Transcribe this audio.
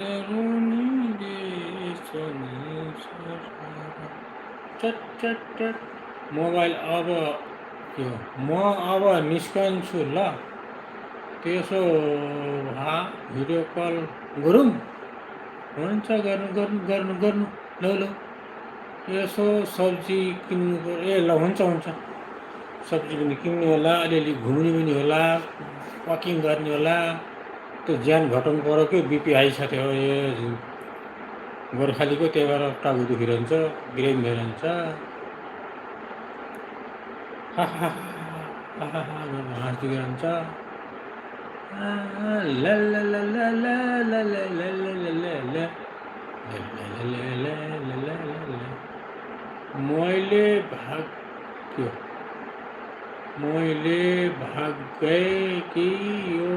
तरुणी देशनी सरकार। चट चट चट मोबाइल अब के हो म अब निस्कन्छु ल त्यसो भए भिडियो कल गरौँ हुन्छ गर्नु गर्नु गर्नु गर्नु लौ लौ यसो सब्जी किन्नु ए ल हुन्छ हुन्छ सब्जी पनि किन्ने होला अलिअलि घुम्ने पनि होला वकिङ गर्ने होला त्यो ज्यान घटाउनु पऱ्यो कि बिपी हाई छ त्यो यो गोर्खालीको त्यही भएर टाउको दुखिरहन्छ बिरामी भइरहन्छ हाँस दुखिरहन्छ ला ला ला ला ला ला ला ला ला ला ला मैले भाग्यो मैले भागै कि यो